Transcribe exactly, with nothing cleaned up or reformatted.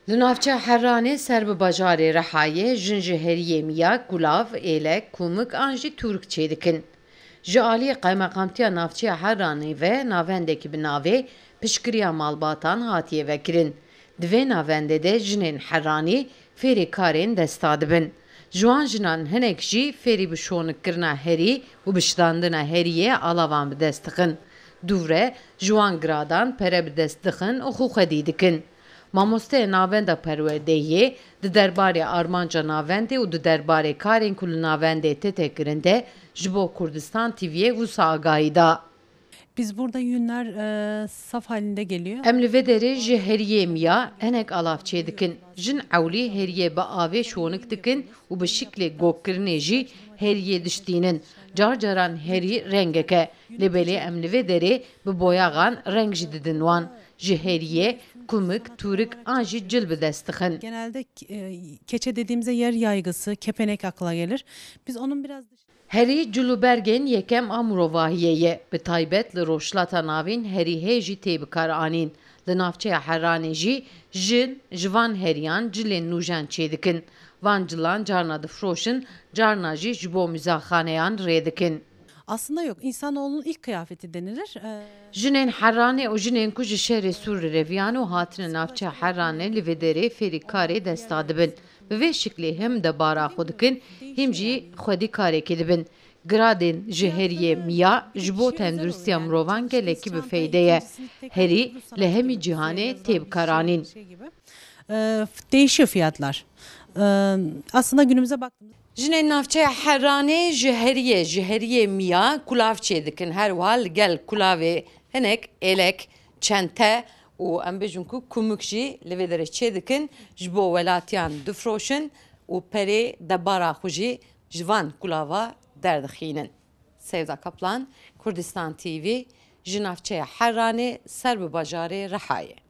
Li navçeya Herranê ser bi bajarê Rihayê jin ji heriyê miya, kulav, êlek, kumik an jî tûrik çêdikin. Ji aliyê Qaymeqamtiya Navçeya Herranê ve navendekî bi navê Piştgiriya Malbatan hatiye vekirin. Di vê navendê de jinên Herranî fêrî karên desta dibin. Ji wan jinan hinek jî fêrî bi şonikkirina herî û bi şitandina heriyê alavan bi dest dixin. Dû re ji wan giradan pere bi dest dixin û xwe xwedî dikin. Mamosteyê Navenda Perwerdeyê di derbarê armanca navendê û di derbarê karên ku li navendê tête kirin de ji bo Kurdistan T V'yê wisa agahî da. Biz burada yünler e, saf halinde geliyor. Em li vê derê ji heriyê miya hinek alav çêdikin. Jin ewlî heriyê bi avê şonik dikin û bi şiklê gokkirinê jî heriyê diştînin. Car caran herî rengek e. Lê belê em li vê derê bi boyaxan reng jî didin wan. Ji heriyê, kumik, tûrik an jî cil bi dest dixin. Genelde e, keçe dediğimizde yer yaygısı, kepenek akla gelir. Biz onun biraz dışında Herî cil û bergên yekem a mirovahiyê ye, bi taybet li Rojhilata Navîn herî hê jî tê bikaranîn. Li navçeya Herranê jî jin ji van heriyan cilên nûjen çêdikin. Van cilan carna difroşin, carna jî ji bo muzexaneyan rê dikin. Aslında yok. İnsanoğlunun ilk kıyafeti denilir. Ee, Jinên Herranê û jinên ku ji şerê Sûrî reviyan û hatine navçeya Herranê li vê derê fêrî karê desta dibin. Bi vê şiklê him debara xwe dikin, him jî xwedî karekê dibin. Giradên ji heriyê miya ji bo tenduristiya mirovan gelekî bi feyde ye. Herî li hemî cîhanê tê bikaranîn. Ee, değişiyor fiyatlar. Ee, aslında günümüze baktığımızda Jinên navçeya Herranê ji heriyê, ji heriyê miya kulav çêdikin. Her wiha li gel kulavê hinek êlek, çente û em bêjin ku kumik jî li vê derê çêdikin. Ji bo welatiyan difroşin û perê debara xwe jî ji van kulava derdixînin. Sevda Kaplan, Kurdistan T V, ji navçeya Herranê ser bi bajarê Rihayê.